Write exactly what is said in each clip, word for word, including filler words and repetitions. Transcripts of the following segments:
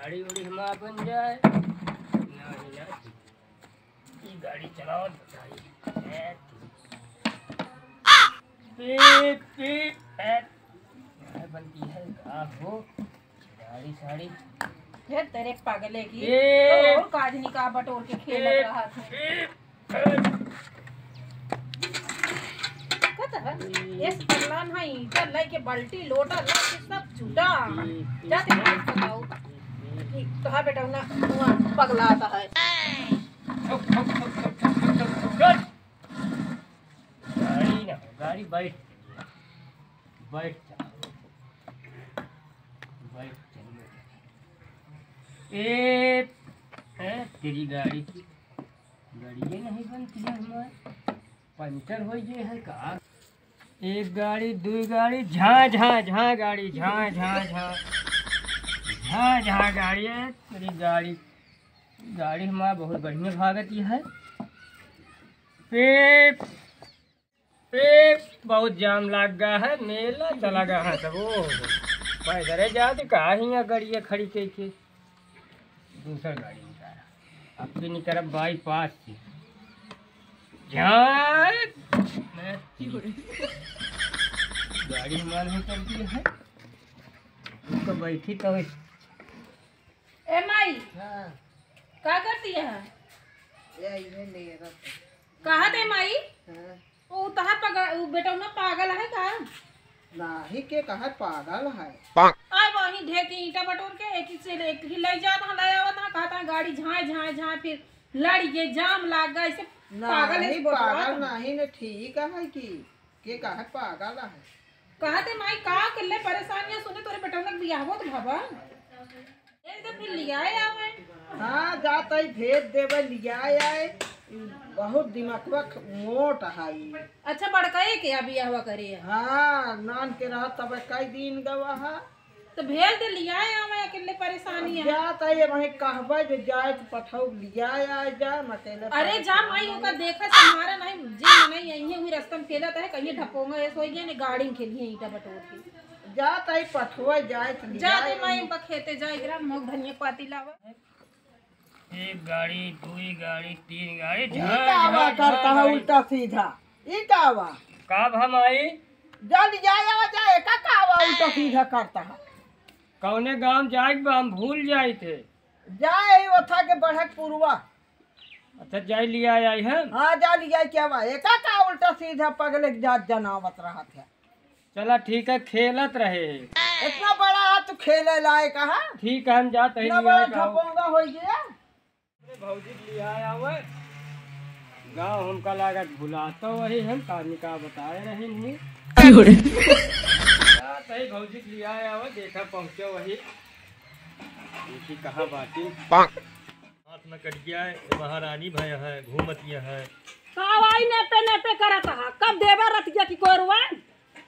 गाड़ी उड़ी हमार बन जाए। नहीं, नहीं। ई गाड़ी चलाओ, बताई। पीप, पीप, पैप। नहीं बनती है, का हो? गाड़ी साड़ी। ये तेरे पागले की। ए। तो और काजनी का बटोर के खेलत ए। रहा था। ए। कहत है, इस पगला ना ईंटा लेके बाल्टी लोटा लेके सब छूटा। जाते हैं बताओ कि कहाँ बेटा ना हुआ पगला आता है। गाड़ी ना, गाड़ी बैठ, बैठ जा, बैठ चल। ए, ए, तेरी गाड़ी की गाड़िए नहीं बनती है हमार, पंचर हो गए है का? एक गाड़ी, दुई गाड़ी, झा, झा, झा गाड़ी, झा, झा, झा। झा, झा गाड़ी है, तेरी गाड़ी, गाड़ी हमार बहुत बढ़िया भागती है। पे, पे बहुत जाम लाग गया है, मेला चला गया है सब। ओ, पैदल जाते का हियाँ गाड़िया खड़ी कइके। दूसर गाड़ी निकाला। अब भी निकलब बाईपास से। झाट! मैं गाड़ी हमार नहीं चलती है। उसको बैठी तो इस ए माई, हाँ। का करती है? ये इहे ले रहा था। कहा दे माई? हाँ। ओ तहार पगा-, उ बेटौना पागल है का? नाही के कहा पागल है। आय वही ढेर के ईंटा बटोर के एक ही से एक ही ले जात है, ले आवत है, कहत है गाड़ी झाय, झाय, झाय, फिर लड़ी के जाम लाग गए, ऐसे पागल है, नाही, बोतला पागल तो। नाही ने, ठीक है कि के कहा पागल है। कहा दे माई का कर ले परेशानियां सुने तोरे बेटौना के बियाह होत भवन। एक तो फिर लियाए आवे। हाँ, जात ही भेज देबे, लियाए आए। बहुत दिमागवा ख-, मोट है। अच्छा, बड़काए के अभी यहवा करे है। हाँ, नान के रहा तब कई दिन गवा है। तो भेज दे, लियाए आवे, अकेले परेशानी है। जात ही वहीं कहबे जे जाए तो पठऊ लियाए आए जा, अकेले अरे जा परेशान माई, है। ओका देखा संभारा नहीं, जे नहीं यहीं हुई रास्ता में खेलत है, कहीं ढपोंगा ऐसे हो गया ने गाड़ी में खेलिए ईंटा बटोर के। जात ही पठुआ जाए तो जा लिया दे माई, आई। उनका खेते जाए, एकरा मोग धनिया पाती लावा। एक गाड़ी, दुई गाड़ी, तीन गाड़ी, ई झाड़, का आवा झाड़, करता झाड़ है गाड़ी। उल्टा सीधा? ई का आवा? का भा माई? जा लिया आवा, जा, एका का आवा उल्टा सीधा करता है? कौने गांव जाए के बा, हम भूल जाए थे। जाए ही ओथा के बढ़क पुरवा। अच्छा, जाए लिया आई है। हाँ, जा लिया क्या बा? एका का उल्टा सीधा पगले के जात जनावत रहत है। चला ठीक है, खेलत रहे। इतना बड़ा हाथ तू खेले लायक है? ठीक है, हम जात ही इतना लिया बड़ा का। धपोंगा हो गया। अरे भौजी के लिया आवे। गाँव हमका लागत भुलाता वही हम, का निका बताए रहे नहीं। जात ही भौजी के लिया आवे, देखा पहुँचा वही। देखी कहाँ बाटी। हाथ में कट गया है, महारानी भय है, घूमत ये है। का वाई ने पे ने पे करत हा, कब देबे रतिया की कोरवा?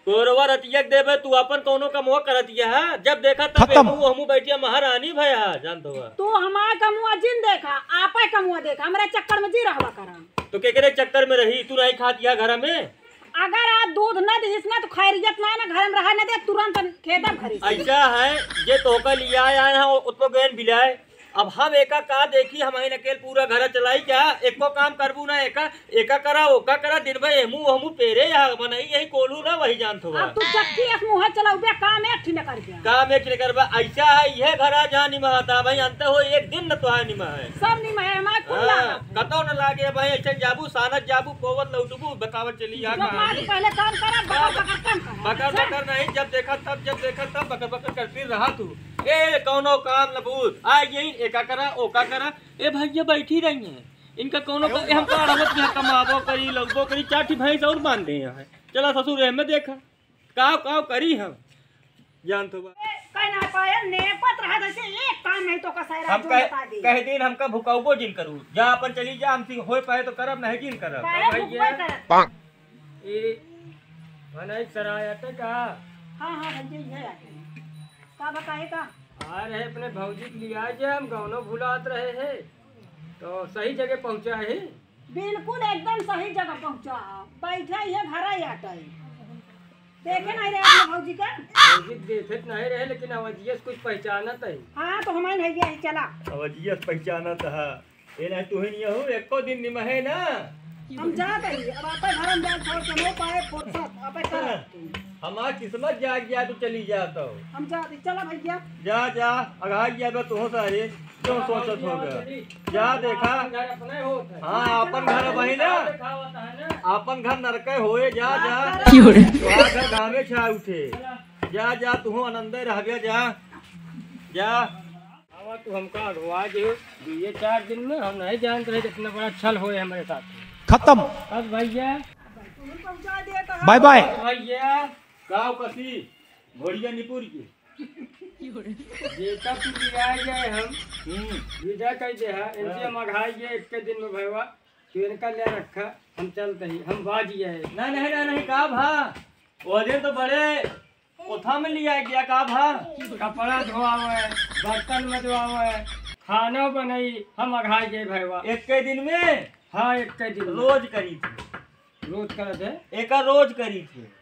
कोरवा रतिया के देबे, तू अपन कौनो कमवा करत ये है, जब देखा तब खत्म। हमू, हमू बैठिया महारानी भय है, जानत हुआ। तू हमार कमवा जिन देखा, आपे कमवा देखा, हमरे चक्कर में जी रहवा करा। तो केकरे चक्कर में रही, तू नहीं खात यह घर में? अगर आज दूध न दीस ना तो खैरियत ना, ना घर में रहा ना दे, तुरंत खेतम खरीद। ऐसा है, जे तोहका लिया आए हैं, उतको गैन बिलाए। अब हम एका का देखी, हम ही अकेल पूरा घर चलाई क्या? एको काम करबू ना, एका, एका करा, ओका करा, दिन भर एमू हमू पेरे या मनई यही कोलू ना, वही जानत हुआ। अब तू चक्की अस मुँह चलाऊ बे, काम एक ठिन कर दे। काम एक ठिन करबा, ऐसा है, यह घरा जहाँ निमहता भाई, अंत हो एक दिन न तो है निमह है। सब निमह है, हमारे कुल हाँ, लागत है। कतौ न लागे भाई, ऐसे जाबू, सानत जाबू, कोवत लौटबू, बतावत चली यहाँ जो कहाँ मार की। पहले काम करा, बकर बकर काम करा। बकर बकर नहीं, जब देखा तब, जब देखा तब बकर बकर करती रहा तू। ए, कौनो काम न बूझ। आ गई, एका करा, ओका करा। ए भैया बैठी रही हैं। इनका कौनो को, ए, हम का अड़वत में कमाबो करी, लगबो करी, चार ठी भैंस और बांध दे यहाँ। चला ससुर, ए में देखा। काव, काव करी हम। जान तो बा। ए, कहीं ना पाया, नेपत रहा जैसे एक काम नहीं तो का सारा हम जो कह, बता दे। कह दिन हमका भुकाउबो जिन करू। जा अपन चली जा, हमसे होए पाए तो करब, नहीं जिन करब। काहे अब भैया, भुकबे करत? ए, मनई सराय अटे का? हाँ, हाँ, भैया, ये आते हैं। का बताए का? आ रहे अपने भौजी के लिया जे हम गौनो भुलात रहे हैं, तो सही जगह पहुँचा है। बिल्कुल एकदम सही जगह पहुँचा। बैठा ही है, घरा ही आटा है। देखे नहीं रहे अपने भौजी का? भौजी देखे तो नहीं रहे, लेकिन अवजिया से कुछ पहचानत है। हाँ, तो हमारे भैया ही चला। अवजिया से पहचानत है। ये नहीं, तू ही नहीं हो, एको दिन निमहे ना। हम जात ही, अब आपे घर में जाए छोड़ के नो पाए फुर्सत, आपे कर। हमार किस्मत जाग गया, तू चली जा तो। हम जात ही, चला भैया। जा, जा, अघाई गया बे तू हो सारे। क्यों सोचत हो गया? जा देखा। हाँ, अपन घर वही ना। अपन घर नरके होए, जा, जा। क्यों रे? तोहार घर घामे छा उठे। जा, जा, तू आनंदे रहबे, जा। जा। आवा, तू हमका अगवा दे। दुइये चार दिन में हम नहीं जानत रहे कि इतना बड़ा छल होए हमरे साथ। खत्म। अब भैया। Bye bye. भैया। गाँव कसी, घोड़िया निपुर के। जेका तू लिया गए हम, हम्म। विदा कर दे हा, इनसे हाँ। हम अघाई गए एक के दिन में भैया, तू इनका ले रखा, हम चलते ही, हम बाज गए। ना, नहीं, ना, नहीं, का भा? वो दिन तो बड़े ओथा में लिया गया, का भा? कपड़ा धोआवे, बर्तन मजवावे, खाना बनाई, हम अघाई गए भैया। एक के दिन में? हाँ, एक के दिन में। रोज करी थी। रोज करत है? एका रोज करी थी।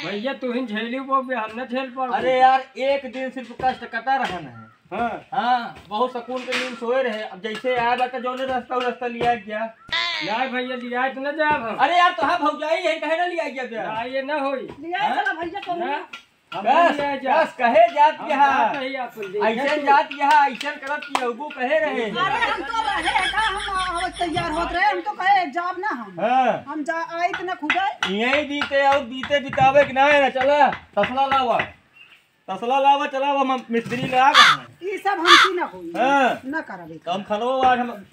भैया, तू ही झेली वो भी हम ना झेल पाओ। अरे यार, एक दिन सिर्फ कष्ट कटा रहन है। हाँ। हाँ, बहुत सुकून के नींद सोए रहे। अब जैसे आया बाटे जौने रास्ता, वो रास्ता लिया गया। यार भैया, लिया तो ना जाब हम। अरे यार, तो हाँ भौजाई है, कहे ना लिया गया बे? ना, ये ना होई। लिया हाँ? चला भैया, कौन ना। ना? हम बस, लिया जा। बस, कहे जात हम यहाँ। जात नहीं, आप देखे ऐसे तो। जात यहाँ, ऐसे करत की अगू कहे रहे। अरे हम तो रहे का, हम अब तैयार होत रहे, हम तो कहे जाब ना हम। हाँ। हम जा, आई तो ना खुदे। यही बीते और बीते बितावे के ना है ना, चला, तसला लावा। तसला लावा, चलावा, हम मिस्त्री लगा के। ई सब हमसे ना होई। हाँ। ना करबे। तो हम खनवा आज हम